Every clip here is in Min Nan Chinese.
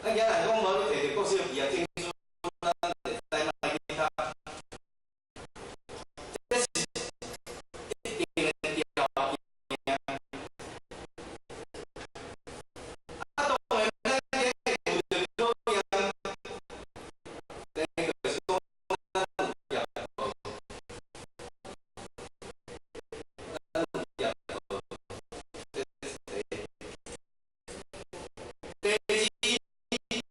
咱今日講無你摕著國小畢業證書，咱會使莫去讀。這是一定的條件。啊，當然咱今日有著考驗，這就是講咱有業無，咱有業無，這是第一。第二，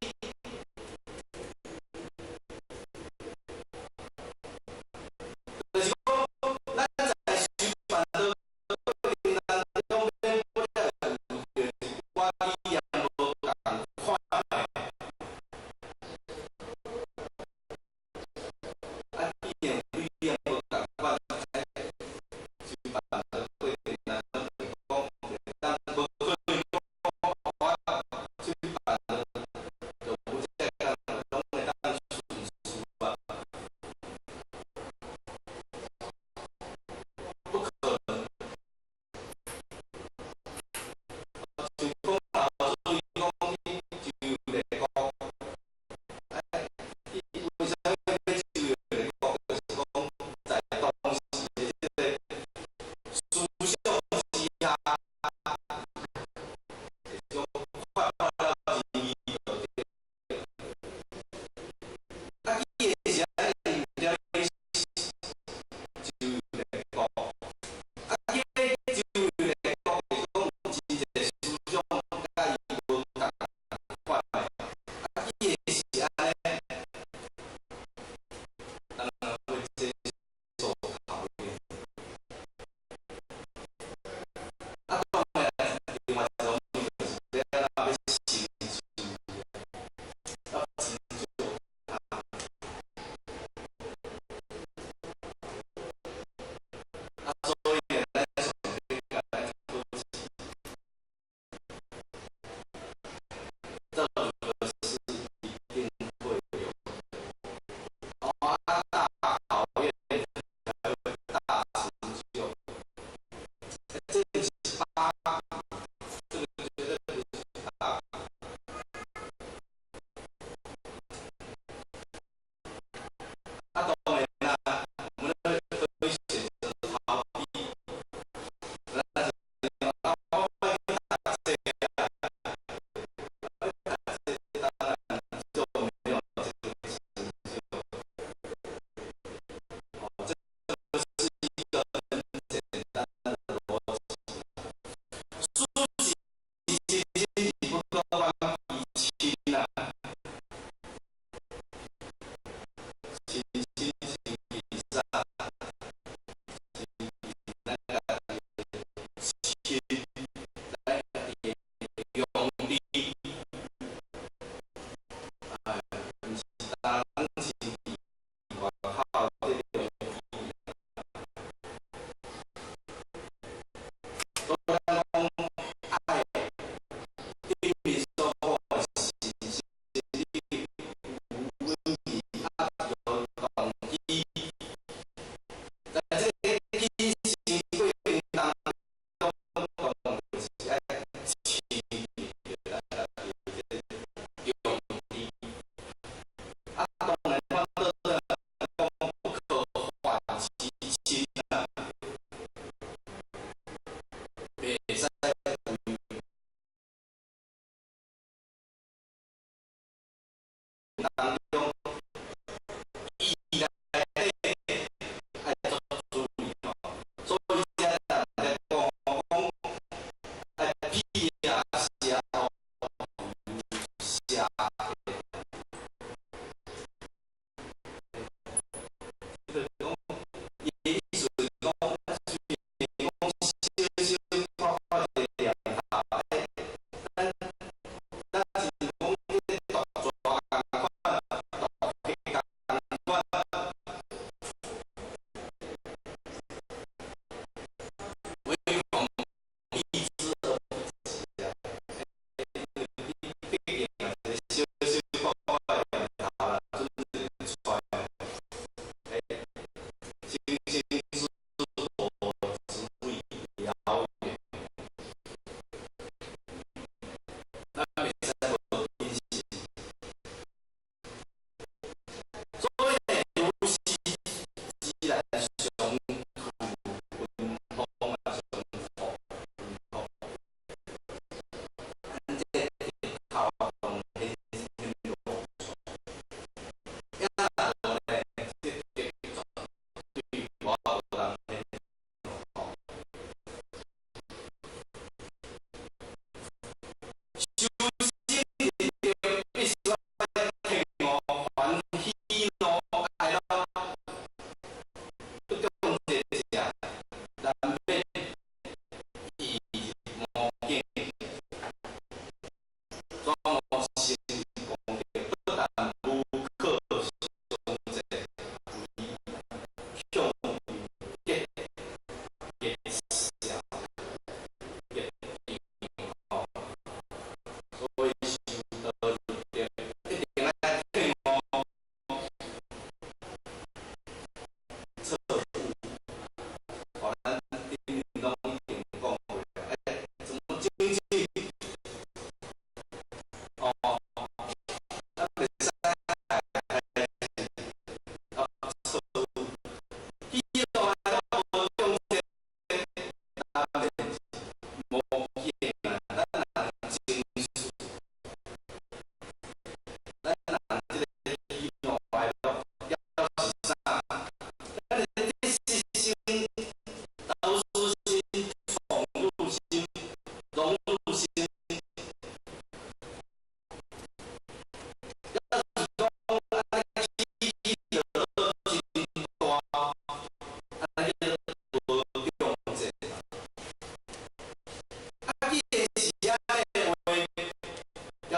就是講，咱在修辦的過程當中，免不了有著一寡理念無仝款的。啊，既然理念無仝款，修辦的過程當中，就講會當無可能講我修辦就有這個攏會當順遂啊。不可能。像講老師伊講你周遊列國，哎，伊為啥物欲周遊列國？就是講在當時的這個思想之下，就是講發發了真義就對。啊，伊的是按呢，伊了周遊列國，啊，伊周遊列國是講有真濟思想佮伊無仝款的，啊，伊的是按呢，當然會接受考驗。啊，當然另外一方面就是欲按怎欲成就，要成就他。啊，所以咱上帝共咱考試，這個是一定會有的。哦，啊，大考驗才會大成就。這是八，這個絕對不是八。啊，當然啦，我們可以選擇逃避。咱是講啊，我欲去讀冊啊，欲讀冊當然就沒有這個成就。哦，這個是一個很簡單的邏輯。書籍其實不可反比親啊，親親情比啥？親咱家己的親，咱家己的兄弟，哎，毋是當是外口這種比啊。所以咱講愛頂面所講的是是你有穩啊，有動機，在這個進行過程當中，當然就是愛親近咱家己的這個兄弟。啊，當然反倒轉來講，不可反其親啊，袂使為當中，意內底愛足注意吼。所以遮人咧講講愛撇下下就是講，伊的意思是講，雖然講小小看看一個念頭，哎，咱咱是講彼個大蛇仝款。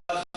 表示